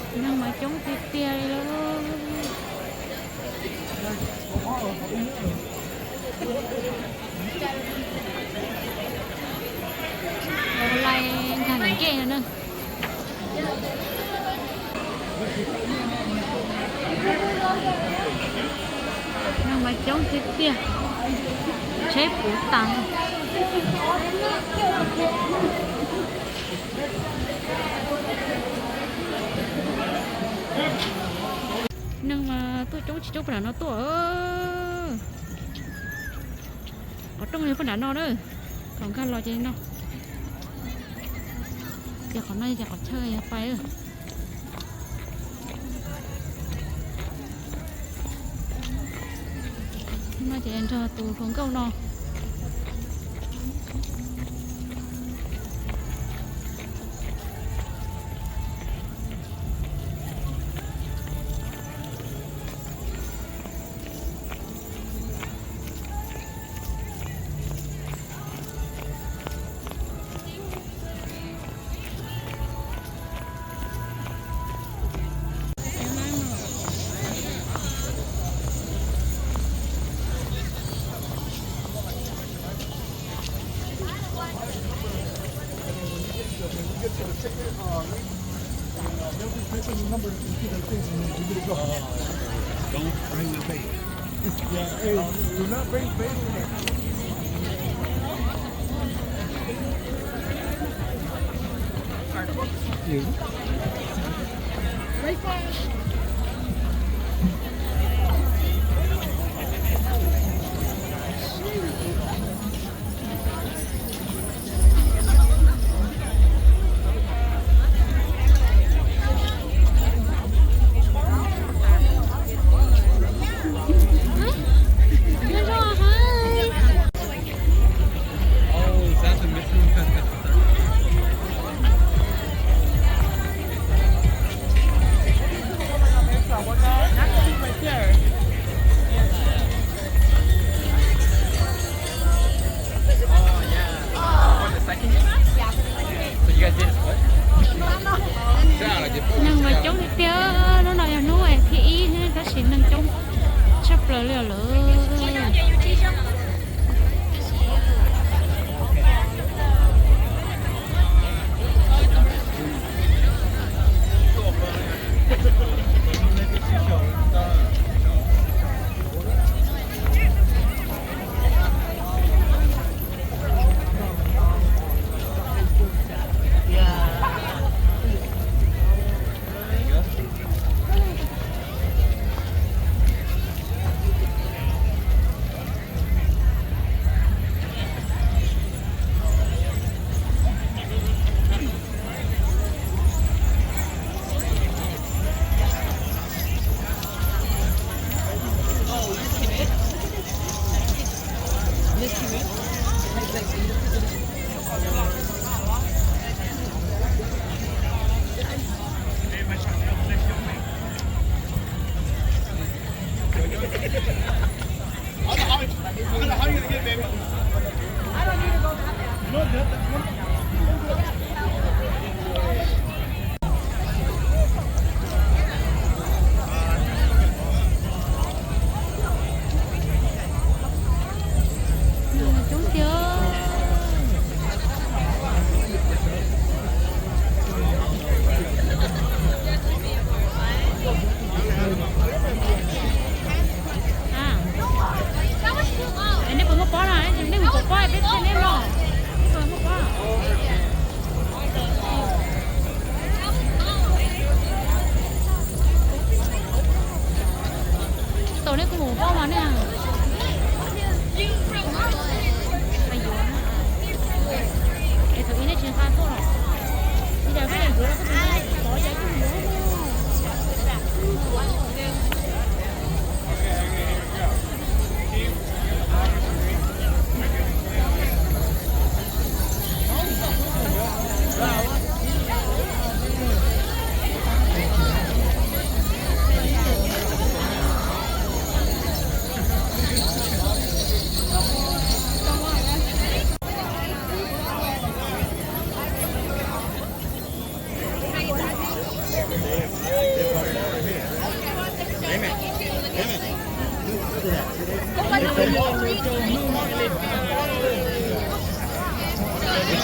Neeg mas coob tiag tiag li lawm. Lais nkag ntawm ncej no na. Neeg mas coob tiag tiag, tsheb puv tas. Neeg mas tuaj coob tsis coob puag nram no tuaj. Qhov rooj yog puag nram no na. Thaum nkag los ces no. Ces qhov no ces qhov chaw yog pais. No ces nrog tus hluas nkauj no.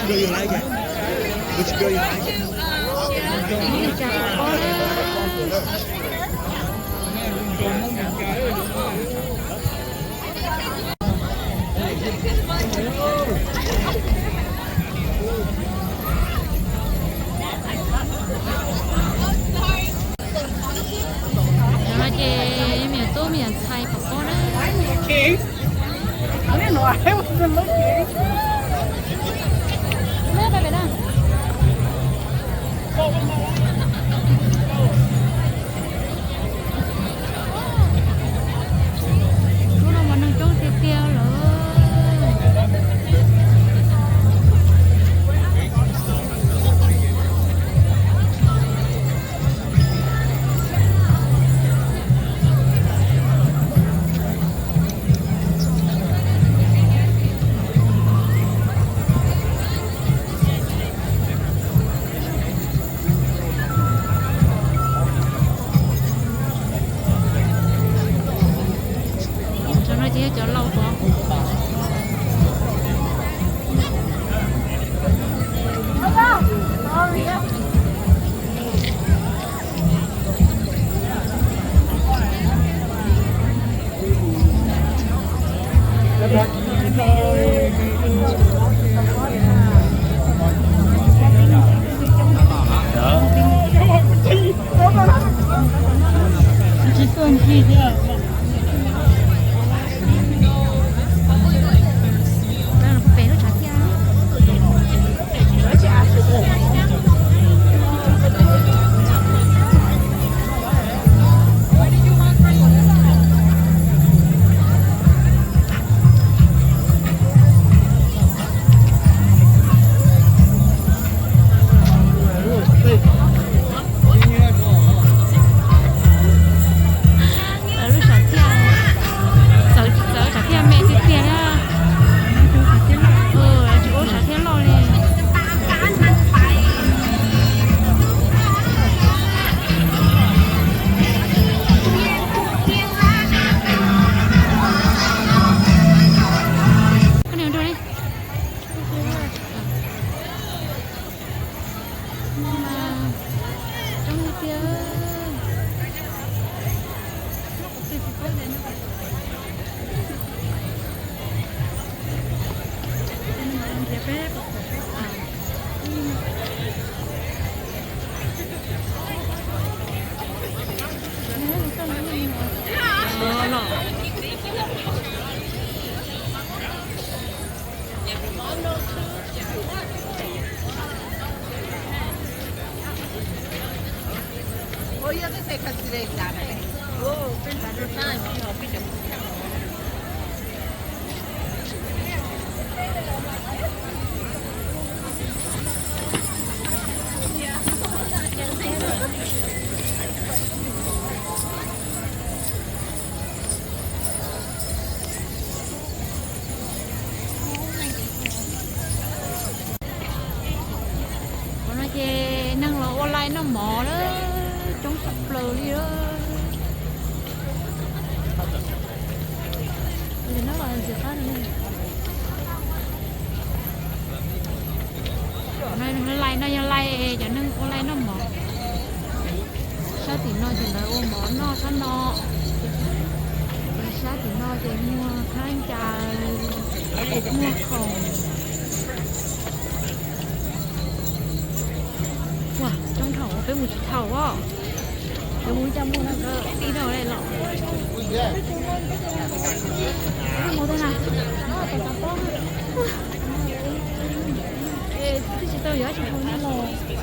Cov no ces me nyuam tub me nyuam ntxhais pom pob na. Hnub no mas neeg coob tiag tiag lawm. Cov no ces yog cov laus pov. Tsis tuaj ncig thiab. Pem lub tshav thiaj. Lub tshav thiaj, txawv tshav thiaj me tiag tiag thiab. Tsis ua tshav thiaj loj li. Koj niam rau li. Coob tiag tiag. Qhov no ces neeg los ua line noj mov lawm, coob tshaj plaws li lawm. Line no yog line cov neeg ua line noj mov. Sab tim no ces lawv ua mov noj sab no. Sab tim no ces muag khaub ncaws, muag khoom. Ua coob dhau, peb mus tsis dhau os. Peb mus coj muag no tij dhau los. Twb tsis tau yuav tsis tau noj los. Mus tsis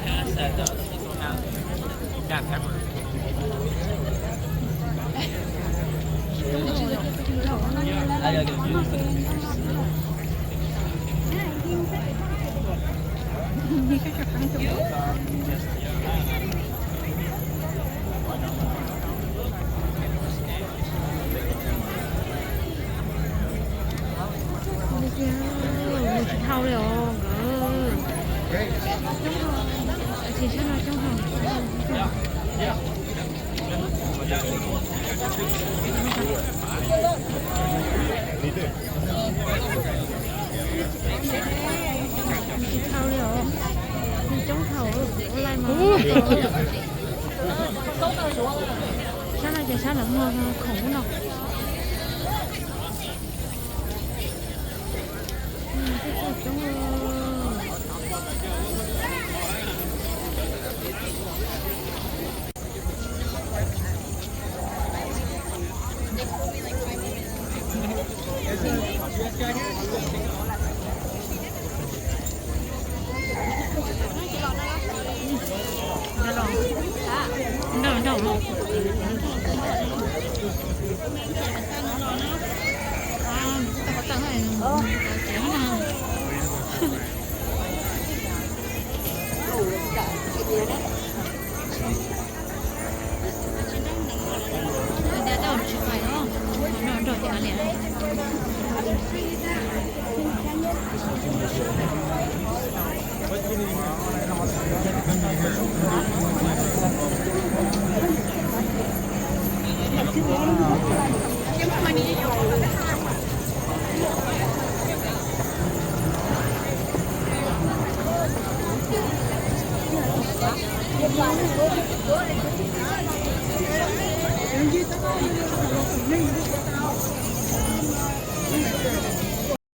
dhau li os nkawd. Tsis sab no coob dhau. Sab no ces sab lawv muag khoom ub no. Coob.